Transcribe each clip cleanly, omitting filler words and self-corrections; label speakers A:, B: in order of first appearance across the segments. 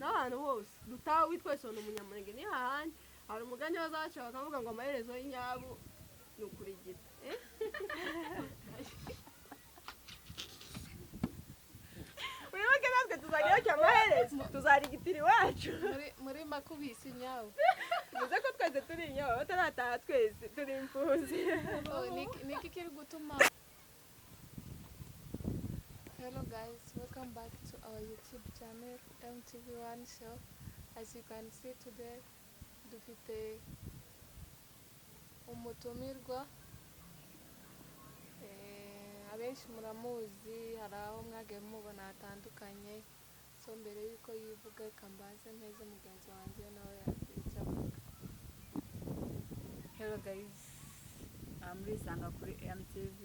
A: N'abantu bose dutaha witwese ni Umunyamurenge. Ni hahandi hari umugani bazaca bakavuga ngo amaherezo y'inyabu ni ukurigita. Eh? Wibuke natwe tuzagira cyo amaherezo tuzarigitira iwacu.
B: Muri makubisi nyawe.
A: Bivuze ko twese turi inyabo, batarataha twese turi impunzi.
B: Oh, niki kiri gutuma. Hello guys, welcome back to our YouTube channel MTV1 Show. As you can see today, dufite umutumirwa. Abenshi muramuzi, hari aho mwagiye mumubona hatandukanye. So mbere y'uko yivuga, reka mbanze mpeze mugenzi wanjye nawe yagira icyo avuga.
C: Hello guys, murisanga kuri MTV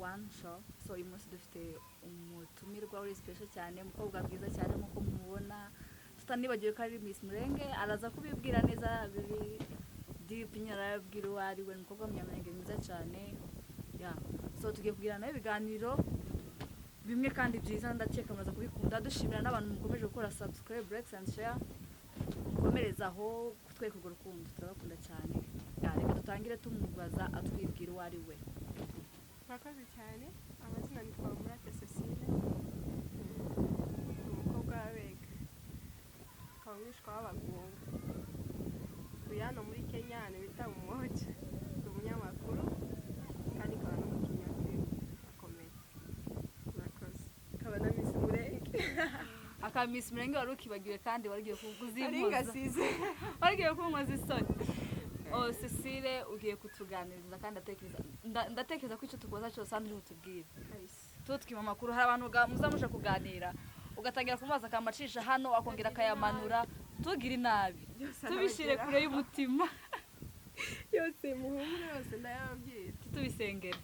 C: One Show. So uyu munsi dufite umutumirwa uri special cyane, umukobwa mwiza cyane nk'uko mumubona. Tutanibagiwe ko ari Miss Murenge, araza kubibwira neza biri deep nyine, arababwira uwo ari we. Ni umukobwa w'Umunyamurenge mwiza cyane. Yeah. So tugiye kugira nawe ibiganiro bimwe kandi byiza, ndakeka muraza kubikunda. Dushimira n'abantu mukomeje gukora subscribe, likes and share. Mukomereze aho kutwereka urwo rukundo, turabakunda cyane. Ya, reka dutangire tumubaza atwibwira uwo ari we.
A: Murakoze cyane. Amazina ni Twamurate Cecile, ni umukobwa w'Abega, akaba umwishwa w'Abagunga. Turi hano muri Kenya, ahantu bita mu Moja. Ndi umunyamakuru kandi nkaba n'umukinnyi wa filime akomeye. Murakoze. Nkaba na Miss Murenge.
C: Aka Miss Murenge wari ukibagiwe kandi wari ugiye
A: ari
C: kuzimpoza.
A: Ngasize.
C: Wari ugiye kunkoza isoni. Oh, Cecile, ugiye kutuganiriza kandi ndatekereza ko icyo tukubaza cyose hano uri butubwire. Tutwima amakuru. Hari abantu muza muje kuganira, ugatangira kumubaza akamacisha hano, akongera akayamanura. Tugire inabi.
A: Byose
C: tubishyire
A: arabigeraho.
C: Kure y'umutima.
A: Yose muhumure, yose ndayababwira.
C: Tubisengere.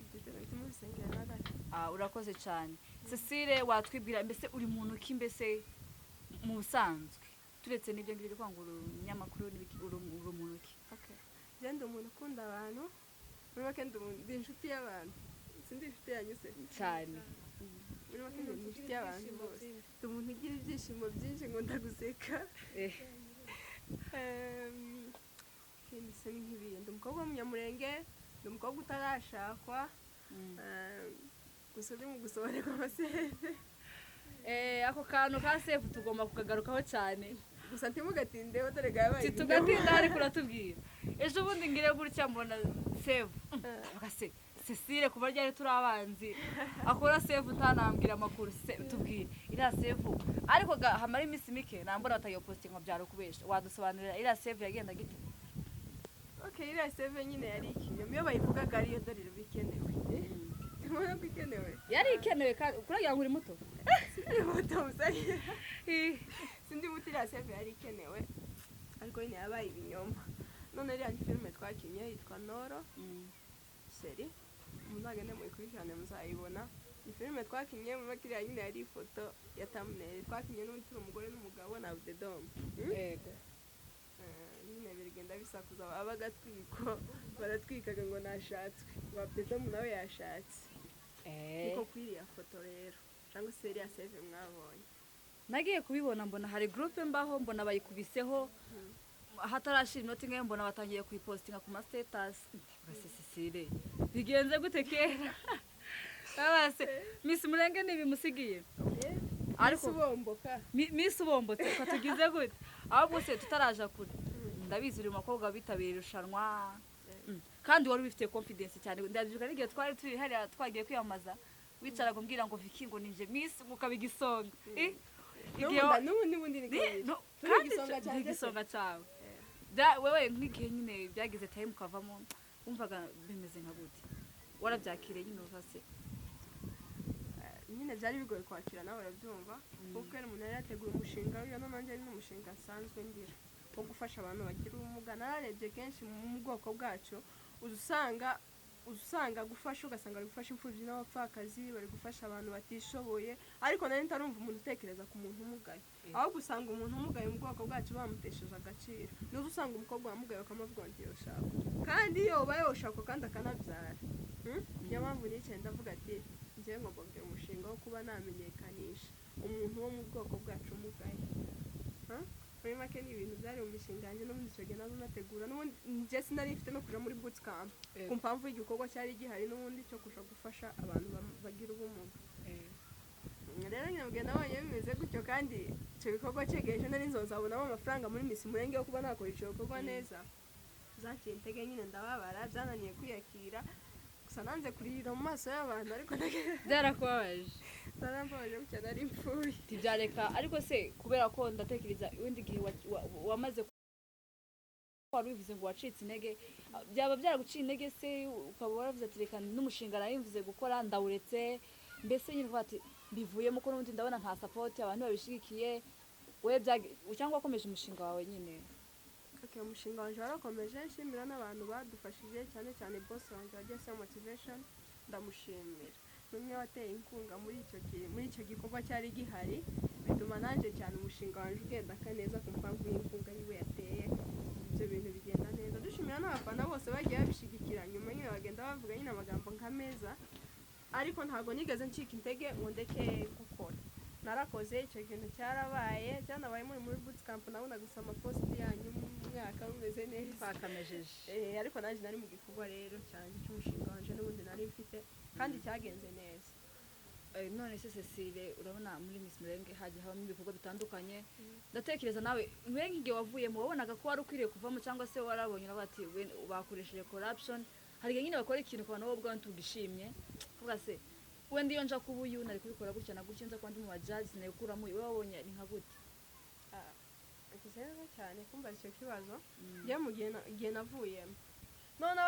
A: Tubisengera na gato.
C: Ah, urakoze cyane Cecile. Watwibwira mbese uri muntu ki mbese mu busanzwe, turetse n'ibyo ngibyo byo kwanga uri umunyamakuru n'ibiki, uri muntu ki?
A: Okay. Njye ndi umuntu ukunda abantu. Muri make ndi inshuti y'abantu. Sindi inshuti yanyu se?
C: Cyane.
A: Muri make ndi inshuti y'abantu bose. Ndi umuntu ugira ibyishimo byinshi, nkunda guseka. Ikindi se ni nk'ibihe? Ndi umukobwa w'Umunyamurenge, ndi umukobwa utarashakwa. Gusa uri mu gusohorerwa amaseve.
C: Ako kantu ka save tugomba kukagarukaho cyane.
A: Gusa ntimugatindeho, dore yabaye.
C: Tugatinda ariko uratubwira. Ejo bundi ngire gutya mbona save. Avuga se Cecile kuba ryari turi abanzi, akora save utanambwira amakuru? Se tubwire iriya save. Ariko hamara iminsi mike nambona batagiye postinga ngo byari ukubesha. Wadusobanurira iriya save yagenda gite?
A: Okay, iriya save nyine yari ikinyoma. Iyo bayivugaga ariyo, dore iba ikenewe. Tubona ko ikenewe.
C: Yari ikenewe kandi kuragira ngo uri muto.
A: Sindi muto musari, sindi muto. Iriya save yari ikenewe, ariko nyine yabaye ibinyoma. None iriya ni filime twakinnye yitwa Noro série, muzagende muyikurikirane muzayibona. Ni filime twakinnye muri kiriya nyine yari ifoto ya thumbnail. Twakinnye n'undi turi umugore n'umugabo na Abdedom.
C: Yego.
A: Nyine birigenda bisakuza, aba agatwiko baratwikaga ngo nashatswe, ngo Abdedom nawe yashatse. Niko kuri iriya foto rero, cyangwa se iriya save mwabonye.
C: Nagiye kubibona mbona hari groupe mbaho, mbona bayikubiseho hatarashira inoti imwe, mbona batangiye kuyipostinga ku ma status. Base Cecile bigenze gute kera? Babase Miss Murenge ntibimusigiye.
A: Ariko ubomboka.
C: Miss ubombotse ko tugize gute? Ahubwo se tutaraja kure, ndabizi uri mu bakobwa bitabiriye irushanwa. Kandi wari ubifitiye confidence cyane. Ndabyibuka n'igihe twari turi hariya twagiye kwiyamamaza, wicaraga umbwira ngo Vicky, ngo ninje Miss, ngo ukaba igisonga. Igihe
A: n'ubu n'ubundi ni
C: Ni- no,
A: Turi
C: kandi
A: igisonga cyanjye
C: ndi
A: se.
C: igisonga cyawe. Wewe nk'igihe nyine byageze time ukavamo, wumvaga bimeze nka gute? Warabyakiriye nyine uva se?
A: Nyine byari bigoye kwakira, nawe urabyumva, kuko yari umuntu yari yateguye umushinga wiwe. Nanjye ari n'umushinga nsanzwe ngira wo gufasha abantu bagira ubumuga. Nararebye kenshi mu bwoko bwacu uza usanga gufasha, ugasanga bari gufasha imfubyi n'abapfakazi, bari gufasha abantu batishoboye, ariko nari ntarumva umuntu utekereza ku muntu umugaye. Ahubwo usanga umuntu umugaye mu bwoko bwacu bamutesheje agaciro. Niba usanga umukobwa wamugaye bakamuvuga ngo ntiyoshakwa, kandi iyo ubaye yoshakwa kandi akanabyara. Niyo mpamvu nicaye ndavuga ati njyewe ngomba kugira umushinga wo kuba namenyekanisha umuntu wo mu bwoko bwacu umugaye. Make ni ibintu byari mu mishinga yanjye n'ubundi icyo gihe nazo nategura. N'ubundi njye sinari mfite no kuja muri bootcamp ku mpamvu y'igikorwa cyari gihari n'ubundi cyo kuja gufasha abantu bagira ubumuga. Rero nyine mbwiye nabonye bimeze gutyo, kandi icyo gikorwa cyegereje, nari nzozabonamo amafaranga muri Miss Murenge yo kuba nakora icyo gikorwa neza. Zaciye intege nyine, ndababara, byananiye kwiyakira. Gusa nanze kuririra mu maso y'abantu, ariko
C: Byarakubabaje?
A: Narambabaje gutya, nari mpfuye.
C: Ntibyareka. Ariko se kubera ko ndatekereza wenda igihe wamaze wari wivuze ngo wacitse intege, byaba byaraguciye intege se ukaba waravuze ati: "Reka n'umushinga nari mvuze gukora ndawuretse"? Mbese nyine uvuga ati: "Mbivuyemo ko n'ubundi ndabona nta support, abantu babishigikiye." We cyangwa wakomeje umushinga wawe nyine?
A: Okay, umushinga wanjye warakomeje. Nshimira n'abantu badufashije, cyane cyane boss wanjye wa GSM Motivation, ndamushimira. Ni umwe wateye inkunga muri icyo gikorwa cyari gihari, bituma nanjye cyane umushinga wanjye ugenda neza ku mpamvu y'inkunga yiwe yateye. Ibyo bintu bigenda neza. Dushimira n'abafana bose bagiye babishigikira. Nyuma nyine bagenda bavuga nyine amagambo nka meza, ariko ntabwo nigeze ncika intege ngo ndeke gukora. Narakoze, icyo kintu cyarabaye, cyanabaye muri bootcamp. Nabona gusa amapost yanyu mu mwaka mumeze neza.
C: Twakamejeje.
A: Ariko nanjye nari mu gikorwa rero cyanjye cy'umushinga wanje n'ubundi nari mfite, kandi cyagenze neza.
C: None se Cecile, urabona muri Miss Murenge hagiye habamo ibikorwa bitandukanye. Ndatekereza nawe Murenge igihe wavuyemo wabonaga ko wari ukwiriye kuvamo, cyangwa se warabonye uravuga ati: "We bakoresheje corruption"? Hari igihe nyine bakora ikintu ukabona wowe ubwawe ntugishimye, uvuga se wenda iyo nja kuba uyu nari kubikora gutya na gutya, nza kuba ndi mu bajaji sinari gukuramo uyu. Wowe wabonye ni nka gute?
A: Ugize neza cyane kumbaza icyo kibazo. Njyewe mu gihe igihe navuyemo none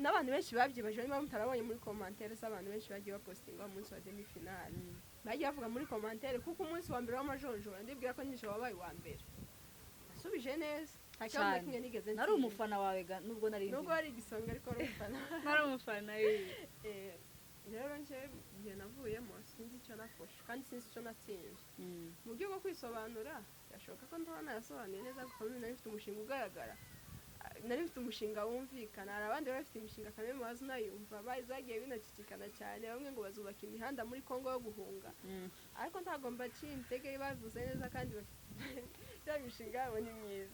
A: n'abantu benshi babyibajije, niba mutarabonye muri commentaire z'abantu benshi bagiye bapostinga umunsi wa demi finale, bagiye bavuga muri commentaire, kuko umunsi wa mbere w'amajonjora ndibwira ko nijoro wabaye uwa mbere, nasubije neza, nta kibazo na
C: Cyane.
A: kimwe nigeze
C: Nari
A: ntsinda.
C: umufana wawe ga, nubwo nari
A: Nubwo wari igisonga, ariko wari umufana.
C: Nari umufana.
A: Rero njyewe igihe navuyemo sinzi icyo nafashe kandi sinzi icyo natsinze. Mu buryo bwo kwisobanura, birashoboka ko ndabona narasobanuye neza, kuko nari mfite umushinga ugaragara. Ah, nari mfite umushinga wumvikana. Hari abandi bari bafite imishinga kamwe mubazi unayumva zagiye binacicikana cyane, bamwe ngo bazubaka imihanda muri Kongo yo guhunga, ariko ntabwo mbaciye intege, bavuze neza kandi bafite ya mishinga yabo ni myiza.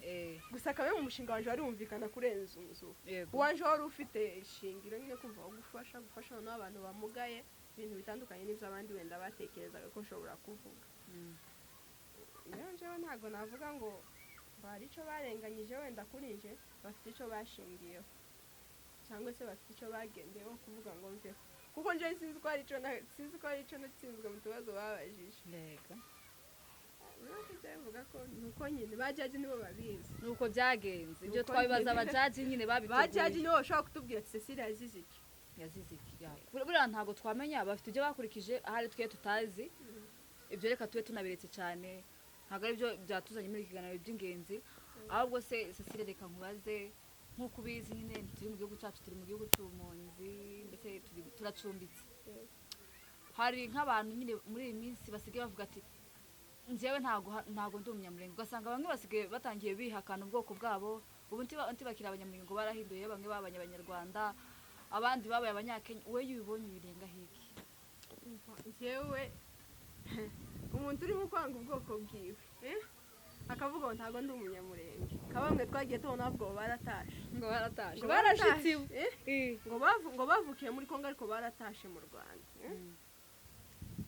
A: Gusa kamwe mu mushinga wanje wari wumvikana kurenza inzu uwanje wari ufite ishingiro nyine, kumva wo gufasha noneho abantu bamugaye, ibintu bitandukanye n'ibyo abandi wenda batekerezaga ko nshobora kuvuga. Rero njyewe ntabwo navuga ngo hari icyo barenganyije wenda kuri nje. Bafite icyo bashingiyeho cyangwa se bafite icyo bagendeyeho kuvuga ngo mveho, kuko njyewe sinzi ko hari icyo natsinzwe mu tubazo babajije. Rero kujya bivuga ko ni uko nyine ba judge nibo babizi.
C: Nuko byagenze ibyo.
A: Nuko
C: Twabibaza
A: nyine.
C: Abajaji nyine
A: Ba judge
C: babiteguye.
A: nibo bashobora kutubwira ati: "Cecile yazize iki."
C: Yazize iki? Ya. Buriya ntabwo twamenya, bafite ibyo bakurikije ahari twe tutazi. Ibyo reka tube tunabiretse cyane, ntabwo ari byo byatuzanye muri iki kiganiro by'ingenzi. Ahubwo se Cecile, reka nkubaze, nk'uko ubizi nyine turi mu gihugu cyacu, turi mu gihugu cy'ubumpunzi, ndetse turacumbitse. Hari nk'abantu nyine muri iyi minsi basigaye bavuga ati: "Njyewe ntago ndi umunyamurenge." Ugasanga bamwe basigaye batangiye bihakana ubwoko bwabo, ubu ntibakiri abanyamurenge, ngo barahinduye, bamwe babaye abanyarwanda, abandi babaye abanyakenya. We iyo ubibonye ubirenga hiki?
A: Njyewe umuntu urimo kwanga ubwoko bwiwe, akavuga ngo ntabwo ndi umunyamurenge, nka bamwe twagiye tubona bavuga ngo baratashe.
C: Ngo baratashe.
A: Ngo
C: Barashitse.
A: baratashe, ngo bavukiye muri Kongo ariko baratashe mu Rwanda,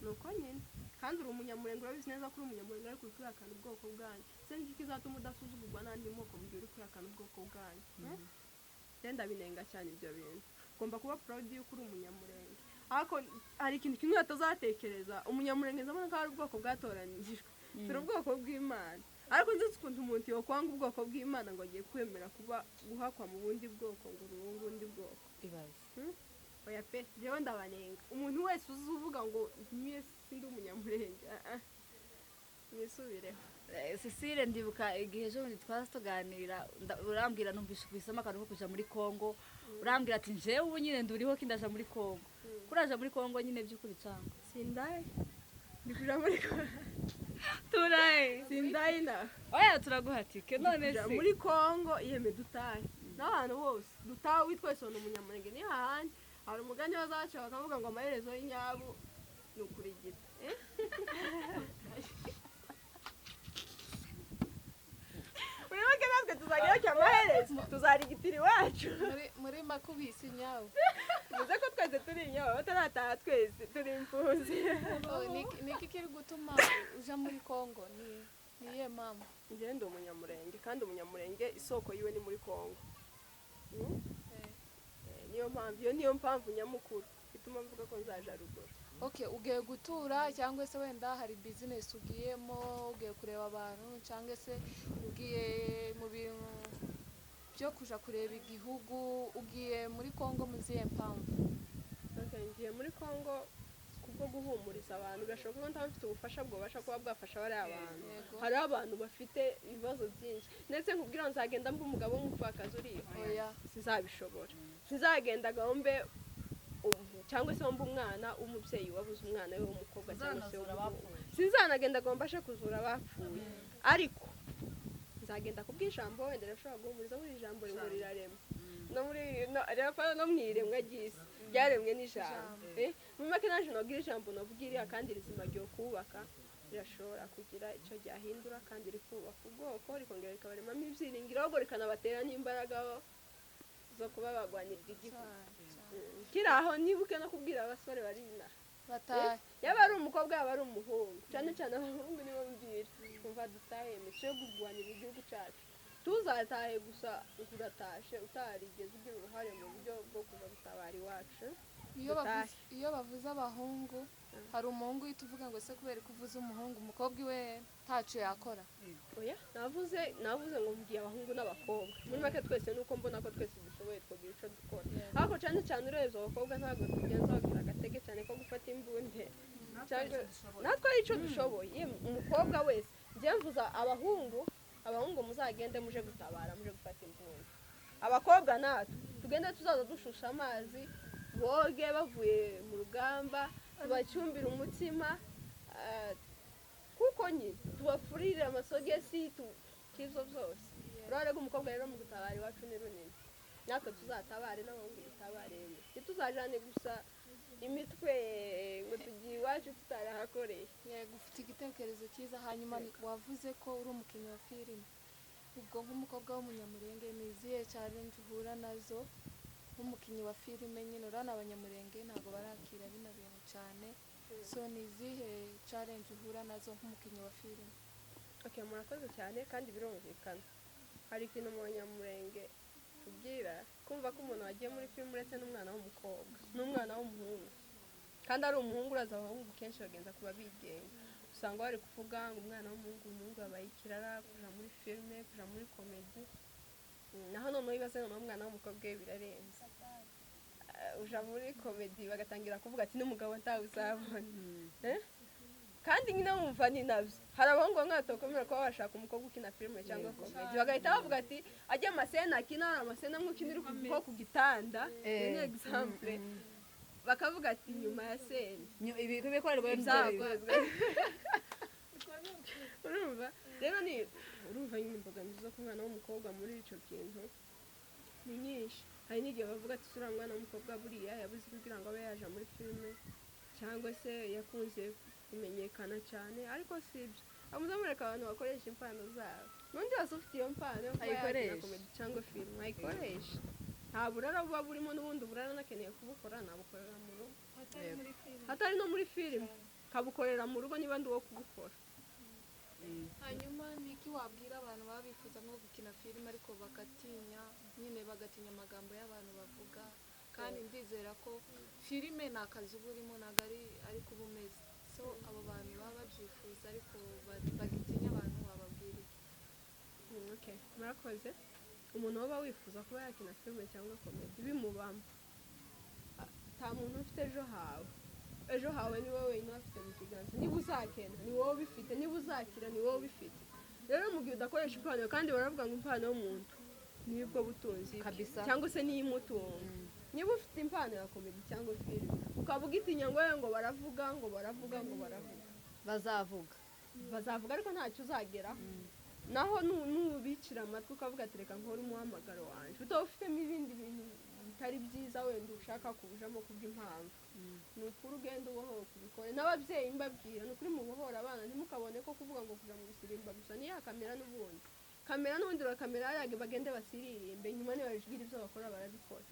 A: Ni uko nyine kandi uri umunyamurenge, urabizi neza ko uri umunyamurenge, ariko uri kwihakana ubwoko bwanyu. Se niki kizatuma udasuzugurwa n'andi moko mu gihe uri kwihakana ubwoko bwanyu, eh? Njye ndabinenga cyane ibyo bintu. Ugomba kuba proud y'uko uri umunyamurenge, ariko hari ikintu kimwe batazatekereza: umunyamurenge ndabona ko ari ubwoko bwatoranyijwe, turi ubwoko bw'Imana. Ariko nzi ukuntu umuntu yokwanga ubwoko bw'Imana ngo agiye kwemera kuba guhakwa mu bundi bwoko, ngo uri ubundi bwoko.
C: Ibaze.
A: Oya pe, njyewe ndabanenga. Umuntu wese uzi uvuga ngo mwe sindi umunyamurenge, ah, ah. Mwisubireho.
C: Cecile, ndibuka igihe ejo bundi twaza tuganira, urambwira, numvishe kubisamo akantu ko kuja muri Kongo, urambwira ati: "Njyewe ubu nyine nduriho kindaja muri Kongo." Kuraja muri Kongo nyine by'ukuri cyangwa?
A: Sindaye, ndi kuja muri
C: Turaye.
A: Sindaye na.
C: Oya, turaguha tike none.
A: Kuja
C: Se
A: muri Kongo yeme, dutahe n'abantu bose, dutahe witwa ni umunyamurenge. Ni hahandi hari umugani bazaca bakavuga ngo amaherezo y'inyabu ni ukurigita, eh? Tuzagira cyo amaherezo tuzarigitira iwacu.
B: Muri makubisi nyawe.
A: Bivuze ko twese turi inyama, batarataha twese turi impunzi.
B: Oh, niki kiri gutuma uja muri Kongo? Ni niye mpamvu?
A: Njyewe ndi umunyamurenge, kandi umunyamurenge isoko yiwe ni muri Kongo. Niyo mpamvu, iyo niyo mpamvu nyamukuru ituma mvuga ko nzaja ruguru.
B: Okay, ugiye gutura cyangwa se wenda hari business ugiyemo, ugiye kureba abantu, cyangwa se ugiye mu bintu byo kuja kureba igihugu? Ugiye muri Kongo mu zihe mpamvu?
A: Okay, ngiye muri Kongo kubwo guhumuriza abantu. Birashoboka ko ntaba mfite ubufasha bwobasha kuba bwafasha bariya bantu. Hariho abantu bafite ibibazo byinshi, ndetse nkubwira ngo nzagenda mba umugabo w'umupfakazi uriyo?
B: Oya.
A: Sinzabishobora. Sinzagenda gahombe cyangwa se wumve umwana w'umubyeyi wabuze umwana we w'umukobwa cyangwa se
C: Uzanazura
A: w'umuhungu.
C: abapfuye.
A: Sinzanagenda ngo mbashe kuzura abapfuye, ariko nzagenda kubw'ijambo, wenda rishobora guhumuriza. Muri ijambo ngo rirarema, no muri no rirapfa, no mu iremwa ry'isi ryaremwe n'ijambo. Muri make naje nabwira ijambo, navuga iriya kandi rizima ryo kubaka, rirashobora kugira icyo ryahindura kandi rikubaka ubwoko, rikongera rikabaremamo ibyiringiro, ahubwo rikanabatera n'imbaraga zo kuba bagwanirira igihugu.
B: Cyane, cyane.
A: Kiri aho nibuke no kubwira abasore bari inaha.
B: Batahe.
A: Yaba ari umukobwa, yaba ari umuhungu, cyane cyane abahungu nibo mbwira, kumva dutahe imico yo kurwanira igihugu cyacu. Tuzatahe gusa ngo uratashe utarigeze ugira uruhare mu buryo bwo kuza gutabara iwacu.
B: Iyo
A: Dutahe.
B: Iyo bavuze abahungu, hari umuhungu uhita uvuga ngo se kubera ko uvuze umuhungu, umukobwa iwe ntaco yakora?
A: Oya, navuze ngo mbwiye abahungu n'abakobwa. Muri make twese, nuko mbona ko twese dushoboye twagira icyo dukora, ariko cyane cyane urebye abakobwa ntabwo tugenza bagira agatege cyane ko gufata imbunde. Natwe ari icyo dushoboye. Yemwe, umukobwa wese, njye mvuza abahungu. Abahungu muzagende muje gutabara, muje gufata imbunda. Abakobwa natwe tugende, tuzaza dushusha amazi boge bavuye mu rugamba, tubacumbire umutsima, kuko nyine tubafurire amasogesi ibyo byose. Uruhare rw'umukobwa rero mu gutabara iwacu ni runini. Natwe tuzatabare, n'abahungu dutabare. Ntituzajane gusa imitwe ngo tugiye iwacu tutarahakoreye.
B: Yego, ufite igitekerezo cyiza. Hanyuma wavuze ko uri umukinnyi wa filime. Ubwo nk'umukobwa w'umunyamurenge, ni izihe challenge uhura nazo nk'umukinnyi wa filime? Nyine urabona abanyamurenge ntabwo barakira bino bintu cyane, so ni izihe challenge uhura nazo nk'umukinnyi wa filime?
A: Okay, murakoze cyane kandi birumvikana. Hari ikintu mu banyamurenge tubwira, kumva ko umuntu wagiye muri filime, uretse n'umwana w'umukobwa n'umwana w'umuhungu, kandi ari umuhungu, uraza abahungu kenshi bagenza kuba bigenga, usanga bari kuvuga ngo umwana w'umuhungu, umuhungu yabaye ikirara kuja muri filime, kuja muri comedy. Naho noneho ibaze noneho umwana w'umukobwa we birarenze. Uja muri comedy bagatangira kuvuga ati n'umugabo ntawe uzabona. Eh? Kandi nyine wumva ni nabyo. Hari abahungu bamwe batakomera kuba bashaka umukobwa ukina filime cyangwa comedy, bagahita bavuga ati ajya amascene akina, hari amascene amwe ukinira nko ku gitanda. Ni exemple, bakavuga ati nyuma ya scene
C: Ibi bikorerwa.
A: Ibyakozwe. Urumva rero, ni urumva nyine imbogamizi zo ku mwana w'umukobwa muri icyo kintu ni nyinshi. Hari n'igihe bavuga ati uriya mwana w'umukobwa buriya yabuze kugira ngo abe yaja muri filime, cyangwa se yakunze kumenyekana cyane, ariko si ibyo. Amuze mureka abantu bakoresha impano zabo. N'undi wese ufite iyo mpano yo kuba yakina
C: Ayikoreshe.
A: comedy cyangwa filime ayikoreshe. Nta burara buba burimo. N'ubundi uburara nakeneye kubukora nabukorera mu rugo, hatari no muri filime, kabukorera mu rugo niba ndi uwo kubukora.
B: Hanyuma ni iki wabwira abantu baba bifuza nko gukina filime ariko bagatinya nyine, bagatinya amagambo y'abantu bavuga? Kandi ndizera ko filime ni akazi uba urimo, ntabwo ari kuba umeze. So abo bantu baba babyifuza ariko bagitinya abantu, wababwira iki?
A: Okay, murakoze. Umuntu waba wifuza kuba yakina filime cyangwa comedy bimubamo, nta muntu ufite ejo hawe. Ejo hawe ni wowe wenyine ubafite mu kiganza. Niba uzakena ni wowe ubifite, niba uzakira ni wowe ubifite. Rero mu gihe udakoresha impano yawe, kandi baravuga ngo impano y'umuntu nibwo butunzi bwe,
C: Kabisa.
A: cyangwa se niyo imutunga. Niba ufite impano ya comedy cyangwa filime ukaba ugitinya ngo ngo baravuga, ngo baravuga, ngo baravuga,
C: Bazavuga.
A: Bazavuga ariko ntacyo uzageraho. Naho nubicira amatwi ukavuga ati reka nkore umuhamagaro wanjye, utaba ufitemo ibindi bintu bitari byiza wenda ushaka kuwujamo kubw'impamvu, ni ukuri ugenda ubohoka ubikore. N'ababyeyi mbabwira, ni ukuri mubohora abana. Ntimukabone ko kuvuga ngo kuja mu bisirimba gusa ni ya kamera n'ubundi. Kamera n'ubundi urakamera hariya, bagende basiririmbe, nyuma nibababwira ibyo bakora barabikora.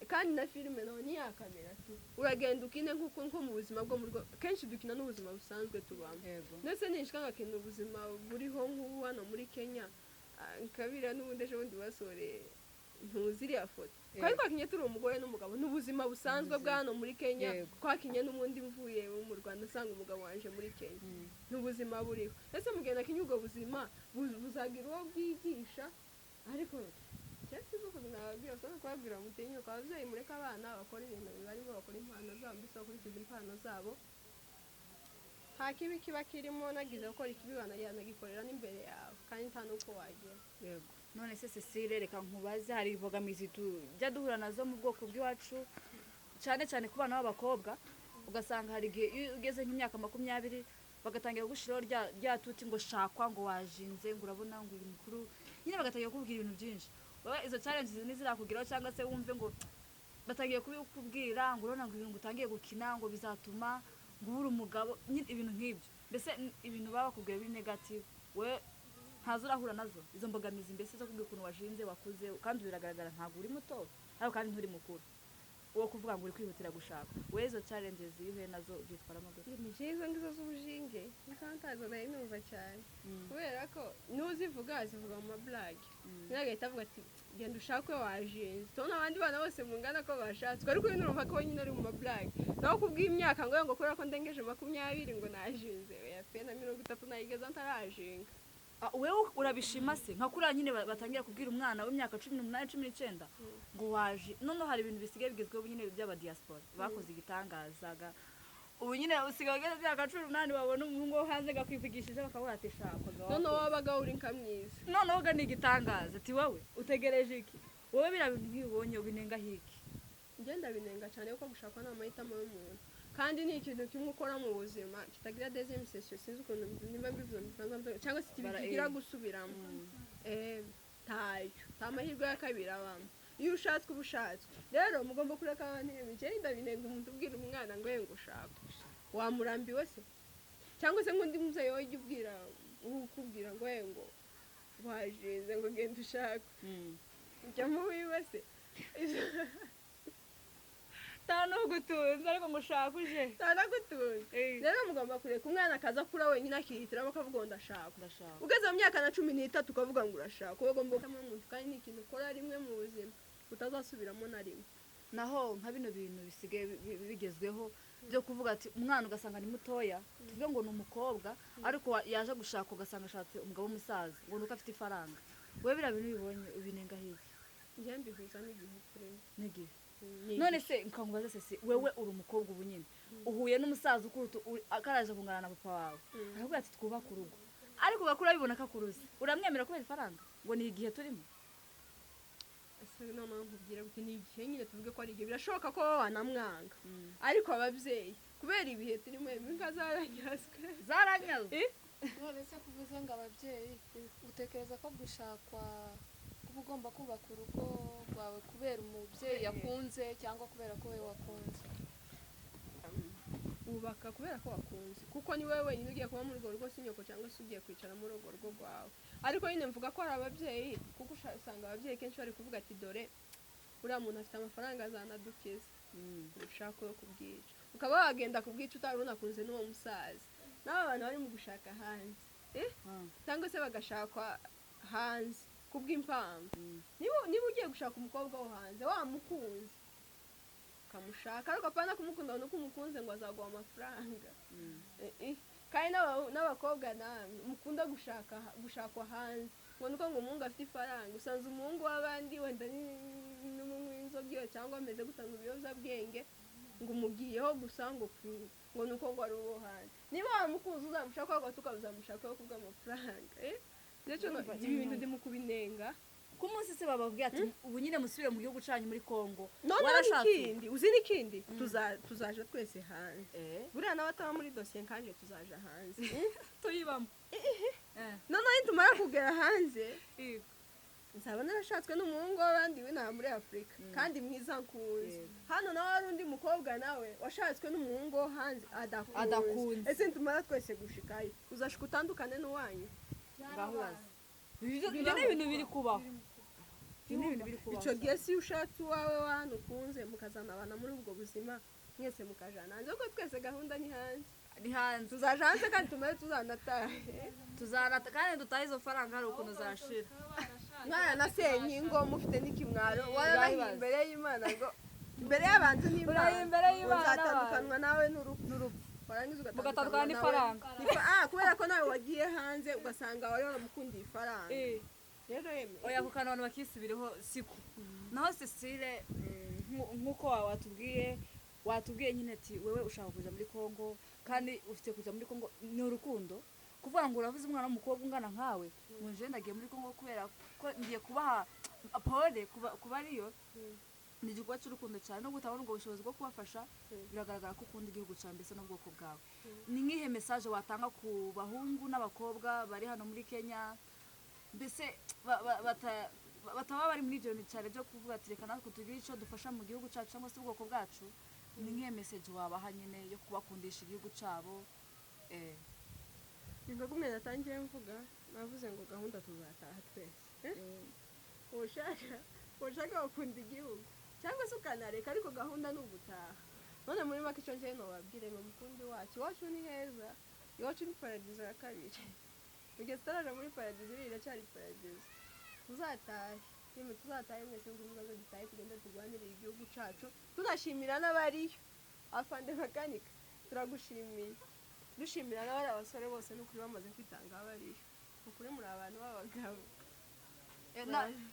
A: Kandi na filime naho ni ya kamera tu, uragenda ukine nk'uko nko mu buzima bwo mu rugo kenshi dukina n'ubuzima busanzwe tubamo. Ndetse nishika ngakina ubuzima buriho nk'ubu hano muri Kenya, nkabira n'ubundi ejo bundi basoreye ntuzi iriya foto twari twakinye turi umugore n'umugabo, ni ubuzima busanzwe bwa hano muri Kenya. Twakinye n'ubundi mvuye mu Rwanda nsanga umugabo wanje muri Kenya, ni ubuzima buriho. Ese mugenda kinye ubwo buzima buzagira uwo bwigisha? Ariko cyangwa se ukuntu nababwira, usanga kubabwira mutinyuka. Ababyeyi, mureke abana bakora ibintu bibarimo, bakora impano zabo, mbese bakurikiza impano zabo. Nta kibi kiba kirimo, nagize gukora ikibi banagikorera n'imbere yawe, kandi nta n'uko wagera.
C: Yego. None se Cecile, reka nkubaze, hari imbogamizi tujya duhura nazo mu bwoko bw'iwacu, cyane cyane ku bana b'abakobwa. Ugasanga hari igihe iyo ugeze nk'imyaka 20 bagatangira gushyiraho rya tuti ngo shakwa, ngo wajinze, ngo urabona ngo uri mukuru nyine, bagatangira kukubwira ibintu byinshi. Wowe izo challenges ntizirakugeraho, cyangwa se wumve ngo batangiye kubikubwira ngo urabona ngo ibintu ngo utangiye gukina ngo bizatuma ngo ubure umugabo nyine, ibintu nk'ibyo, mbese ibintu baba bakubwira biri negative, we ntazo urahura nazo izo mbogamizi, mbese zo kubwira ukuntu washinze, wakuze, kandi biragaragara ntabwo uri muto ariko kandi nturi mukuru uwo kuvuga ngo uri kwihutira gushaka? We izo challenges iyo uhuye nazo byitwaramo gute?
A: Ni izo ngizo z'ubujinge ntazo nari numva cyane, kubera ko n'uzivuga zivuga mu maburage, nawe agahita avuga ati genda ushake wajinze, tubona abandi bana bose mungana ko bashatswe. Ariko uyu nurumva ko nyine ari mu maburage, naho kubw'imyaka ngo kubera ko ndengeje 20 ngo najinze, oya pe, na 30 nayigeza ntarajinga.
C: Ah, wewe urabishima se nka kuriya nyine batangira kubwira umwana w'imyaka 18, 19 ngo waje? Noneho hari ibintu bisigaye bigezweho nyine by'abadiaspora bakoze igitangazaga. Ubu nyine usigaye ugeze imyaka 18, wabona umuhungu wo hanze gakwivugishije bakavuga ati shaka.
A: Noneho wabaga uri nka mwiza.
C: Noneho ga ni igitangaza, ati wowe utegereje iki? Wowe biriya bintu nk'ibibonye ubinenga hiki?
A: Ngenda binenga cyane, kuko gushakwa ni amahitamo y'umuntu, kandi ni ikintu kimwe ukora mu buzima kitagira deuxième session. Sinzi ukuntu nimba mbivuze mu Gifaransa, cyangwa se kigira gusubiramo. Ntayo, nta mahirwe ya kabiri abamo. Iyo ushatswe uba ushatswe. Rero mugomba kureka abantu. Ibyo ndabinenga, umuntu ubwira umwana ngo ye ngo ushaka, wamurambiwe se? Cyangwa se nk'undi mubyeyi wowe ujya ubwira, ukubwira ngo ye ngo wajinze, ngo genda ushake, ujya mu wiwe se?
C: Nta n'ugutunze ariko ngo ushake uje.
A: Ntanagutunze. Rero mugomba kureka umwana akaza akura wenyine, akihitiramo, akavuga ngo ndashaka.
C: Ndashaka.
A: Ugeze mu myaka na 13 ukavuga ngo urashaka, uba ugomba guhitamo umuntu, kandi ni ikintu ukora rimwe mu buzima utazasubiramo na rimwe.
C: Naho nka bino bintu bisigaye bigezweho byo kuvuga ati umwana ugasanga ni mutoya, tuvuge ngo ni umukobwa, ariko yaje gushaka ugasanga ashatse umugabo w'umusaza ngo nuko afite ifaranga. Wowe biriya bintu ubibonye ubinenga hirya?
A: Njye mbihuza n'igihe turimo.
C: N'igihe.
A: Ni
C: None
A: igihe.
C: se nkankubaze se, wewe uri umukobwa ubu nyine uhuye n'umusaza ukuruta, akaraje kungana na papa wawe, aravuga ati twubake urugo, ariko ugakura bibona ko akuruzi, uramwemera kubera ifaranga ngo ni igihe turimo?
A: Ese noneho nkubwira gute? Ni igihe nyine, tuvuge ko ari igihe. Birashoboka ko wowe wanamwanga, ariko ababyeyi kubera ibihe turimo, inka zaranyazwe.
C: Zaranyazwe.
B: None se kuvuze ngo ababyeyi, utekereza ko gushakwa kuba ugomba kubaka urugo rwawe kubera umubyeyi yakunze cyangwa kubera ko wowe wakunze?
A: Wubaka kubera ko wakunze, kuko ni wowe wenyine ugiye kuba muri urwo rugo, si nyoko, cyangwa se ugiye kwicara muri urwo rugo rwawe. Ariko nyine mvuga ko hari ababyeyi, kuko usanga ababyeyi kenshi bari kuvuga ati dore uriya muntu afite amafaranga azanadukiza, ushaka yo kubwica, ukaba wagenda kubwica utari unakunze n'uwo musaza. N'aba bantu bari mu gushaka hanze, cyangwa se bagashakwa hanze kubw'impamvu, niba ugiye gushaka umukobwa wo hanze wamukunze, ukamushaka, ariko apana kumukunda ngo nuko umukunze ngo azaguha amafaranga. Kandi n'abakobwa namwe mukunda gushaka gushakwa hanze ngo nuko ngo umuhungu afite ifaranga, usanze umuhungu w'abandi wenda n'umunywi w'inzoga iyo cyangwa ameze gutanga ibiyobyabwenge, ngo umugiyeho gusa ngo ngo nuko ngo ari uwo hanze. Niba wamukunze uzamushaka, wagahita ukazamushakaho kubw'amafaranga. Ndetse ibi bintu ndimo kubinenga.
C: Ku munsi se bababwiye ati ubu nyine musubire mu gihugu cyanyu muri Kongo,
A: Noneho
C: warashatse?
A: N'ikindi uzi, n'ikindi tuzaja twese hanze. Buriya nawe ataba muri dosiye nkanje, tuzaja hanze.
C: Tuyibamo.
A: Noneho nitumara kugera hanze, nzaba narashatswe n'umuhungu w'abandi w'inaha muri Afurika kandi mwiza nkunze. Hano nawe hari undi mukobwa nawe washatswe n'umuhungu wo hanze adakunze.
C: Adakunze.
A: Ese nitumara twese gushikayo, uzashika utandukane n'uwanyu?
C: Ngaho uraza. Ibyo ni ibintu biri kubaho. Ibyo ni ibintu biri kubaho.
A: Icyo gihe si ushatse uwawe wano ukunze, mukazanabana muri ubwo buzima, mwese mukajana hanze, kuko twese gahunda ni hanze.
C: Ni hanze.
A: Tuzaja hanze kandi tumare tuzanatahe.
C: Tuzarata kandi dutahe izo faranga, hari ukuntu zashira.
A: Mwaranasenye ingo, mufite n'ikimwaro, wararahiye imbere y'Imana ngo imbere y'abantu n'Imana.
C: Urahiye imbere y'Imana.
A: Uzatandukanywa nawe n'urupfu, warangiza
C: Mugatandukana
A: ugatandukanywa nawe
C: n'ifaranga.
A: Kubera ko nawe wagiye hanze ugasanga wari waramukundiye ifaranga. Rero yemeye.
C: Oya, ku kantu abantu bakisubireho siko. Naho Cecile, nk'uko watubwiye nyine ati wewe ushaka kuja muri Congo kandi ufite kuja muri Congo ni urukundo, kuvuga ngo uravuze umwana w'umukobwa ungana nkawe ngo nje ndagiye muri Congo kubera ko ngiye kubaha pole, kuba ariyo ni igikorwa cy'urukundo cyane no gutabona ubwo bushobozi bwo kubafasha. Biragaragara ko ukunda igihugu cyawe mbese n'ubwoko bwawe. Ni nk'ihe message watanga ku bahungu n'abakobwa bari hano muri Kenya, mbese bataba bari muri ibyo bintu cyane byo kuvuga ati reka natwe tugire icyo dufasha mu gihugu cyacu cyangwa se ubwoko bwacu? Ni nk'ihe message wabaha nyine yo kubakundisha igihugu cyabo?
A: Ni nka kumwe natangiye mvuga, navuze ngo gahunda tuzataha twese. Ushaka ukunda igihugu cyangwa se ukanareka, ariko gahunda ni ugutaha. None muri make icyo njyewe nobabwire ngo mukunde iwacu, iwacu ni heza, iwacu ni paradizo ya kabiri. Mugihe tutaraja muri paradizo, iriya iracyari paradizo. Tuzatahe yemwe, tuzatahe mwese, ngo muzaze dutahe, tugende turwanire igihugu cacu. Tunashimira n'abariyo, afande makanika turagushimiye, dushimira n'abari abasore bose n'ukuri bamaze kwitanga bariyo. Ukuri muri abantu b'abagabo.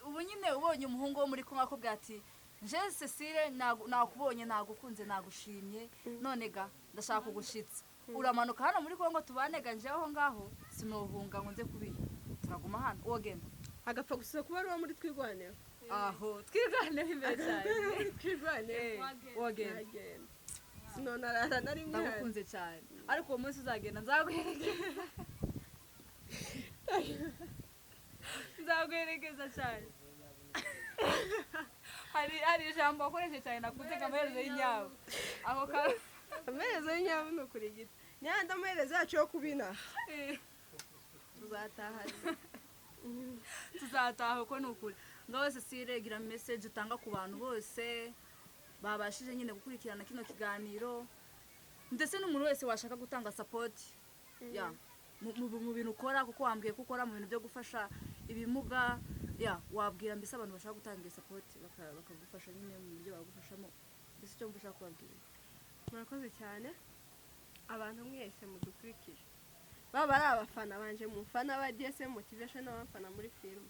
C: Ubu nyine ubonye umuhungu wo muri Kongo akubwira ati nje Cecile nakubonye, nagukunze, nagushimye, none ga ndashaka kugushitsa, uramanuka hano muri Kongo tubane, ga nje aho ngaho sinohunga ngo nze kubiyo, turaguma hano, wogenda?
A: Agapfa gusa kuba ari uwo muri Twirwaneho.
C: Aho Twirwaneho imbere cyane.
A: Muri Twirwaneho.
C: Wogenda?
A: Nagenda, sinonarara na rimwe hano.
C: Ndagukunze cyane, ariko uwo munsi uzagenda nzaguherekeza, nzaguherekeza cyane. Hari ijambo wakoresheje cyane nakunze ngo amaherezo y'inyabu ako ka
A: Amaherezo y'inyabu ni ukurigita nyanda, amaherezo yacu yo kubina tuzataha.
C: Tuzataha uko ni ukuri. Ngaho Cecile, gira message utanga ku bantu bose babashije nyine gukurikirana kino kiganiro, ndetse n'umuntu wese washaka gutanga support ya mu bintu ukora, kuko wambwiye ko ukora mu bintu byo gufasha ibimuga. Ya wabwira mbese abantu bashaka gutanga iyo support bakagufasha nyine mu buryo bagufashamo, mbese icyo ushaka kubabwira.
A: Murakoze cyane abantu mwese mudukurikiye, baba ari abafana banje mufana ba DSM Motivation n'abafana muri filime,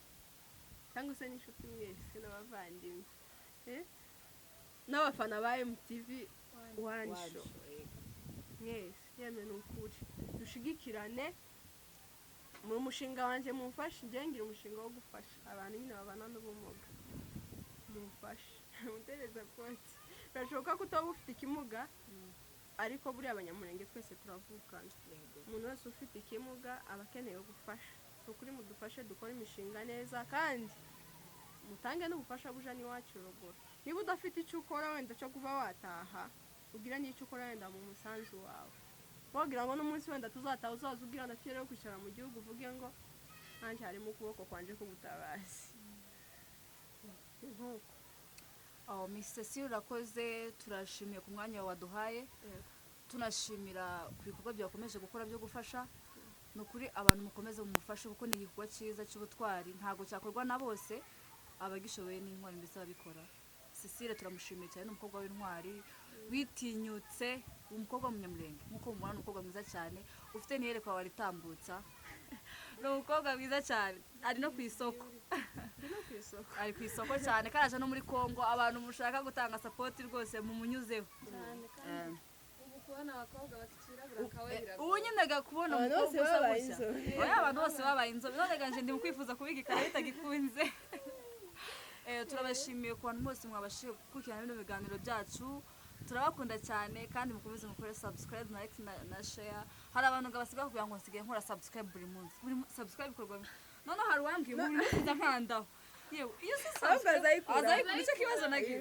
A: cyangwa se n'inshuti mwese n'abavandimwe, n'abafana ba MTV One Show mwese, yemwe ni ukuri dushigikirane mu mushinga wanje, mumfashe. Njye ngira umushinga wo gufasha abantu nyine babana n'ubumuga, mumfashe mutere support. Birashoboka ko utaba ufite ikimuga, ariko buriya Abanyamurenge twese turavukana. Umuntu wese ufite ikimuga aba akeneye gufasha. Ni ukuri mudufashe dukore imishinga neza, kandi mutange n'ubufasha buja n'iwacu ruguru. Niba udafite icyo ukora wenda cyo kuba wataha, ugira n'icyo ukora wenda mu musanzu wawe, wagira ngo n'umunsi wenda tuzataha uzaza ugira na fierté yo kwicara mu gihugu, uvuge ngo nanjye harimo ukuboko kwanje k'ubutabazi. Ni nk'uko.
C: Oh, Miss Cecile, urakoze, turashimiye ku mwanya wawe waduhaye.
A: Yego.
C: Tunashimira ku bikorwa byakomeje gukora byo gufasha. Ni ukuri abantu mukomeze mumufashe, kuko ni igikorwa cyiza cy'ubutwari, ntabwo cyakorwa na bose, abagishoboye n'intwari mbese babikora. Cecile turamushimiye cyane, ni umukobwa w'intwari witinyutse, umukobwa w'Umunyamurenge nk'uko mubona, ni umukobwa mwiza cyane ufite n'iyerekwa waritambutsa. Ni umukobwa mwiza cyane, ari no ku isoko.
A: Ndi no ku isoko.
C: Ari ku isoko cyane kandi aje no muri Congo. Abantu mushaka gutanga support rwose mumunyuzeho.
B: Cyane, kandi ubu kubona abakobwa bakirabura kawe biragoye.
C: Ubu nyine ga kubona
A: Abantu
C: umukobwa
A: bose
C: usa
A: babaye
C: gutya.
A: inzobe.
C: Oya, abantu bose babaye inzobe, none ganje ndi mu kwifuza kubiga ikara bitagikunze. Turabashimiye ku bantu bose mwabashije gukurikirana bino biganiro byacu, turabakunda cyane kandi mukomeze mukore subscribe na like na share. Hari abantu ngo basigaye kugira ngo nsigaye nkora subscribe buri munsi, buri subscribe ikorwa noneho hari uwambwiye ngo buri munsi nza nkandaho. Yewe, iyo si
A: Ahubwo
C: subscribe
A: azayikura.
C: Azayikura, nicyo kibazo nagize.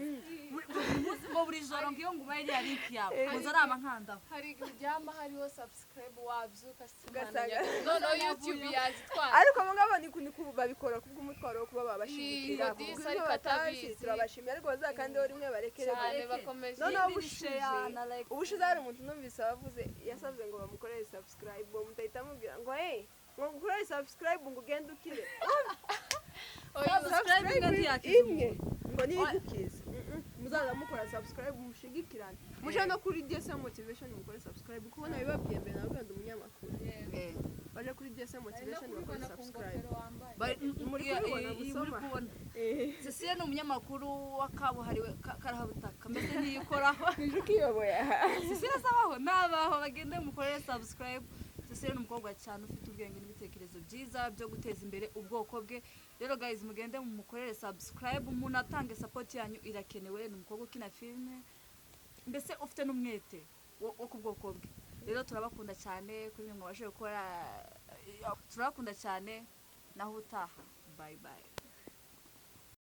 C: Buri munsi ngo buri joro ngiyo ngubaye iriya link yawe, muza araba nkandaho.
B: Hari igihe uryama hariho subscribe, wabyuka
A: Ugasanga-
B: noneho YouTube yazitwara.
A: Ariko abo ngabo ni babikora kubw'umutwaro wo kuba babashigikira.
B: Iyo disi
A: Kuko
B: ariko
A: batazi,
B: atabizi.
A: turabashimiye, ariko bazakandeho rimwe barekere.
B: Cyane, bakomeje.
A: Noneho
C: Indi
A: ubushize
C: share na like.
A: Ubushize hari umuntu numvise wavuze, yasabye ngo bamukorere subscribe, uwo muntu ahita amubwira ngo: "Hey, ngo ngukorere subscribe ngo ugende ukire."
C: Subscribe imwe ntiyakiza.
A: Imwe ngo niyo igukiza. Muzaza mukora subscribe, mushigikirane, muje no kuri DSM Motivation mukore subscribe, kuko nabibabwiye mbere, nabwo ndi umunyamakuru. Baje kuri DSM Motivation bakore subscribe. Muri kubibona,
C: Muri
A: musoma.
C: kubona Cecile ni umunyamakuru wakabuhariwe karahabutaka, mbese ntiyikoraho.
A: Nije ukiyoboye aha.
C: Cecile asabaho nabaho, bagende mukorere subscribe. Cecile ni umukobwa cyane ufite ubwenge n'ibitekerezo byiza byo guteza imbere ubwoko bwe. Rero guys, mugende mumukorere subscribe, umuntu atange support yanyu, irakenewe. Ni umukobwa ukina filime, mbese ufite n'umwete wo ku bwoko bwe. Rero turabakunda cyane kuri mwe mwabashije gukora, turabakunda cyane. Naho utaha, bye bye.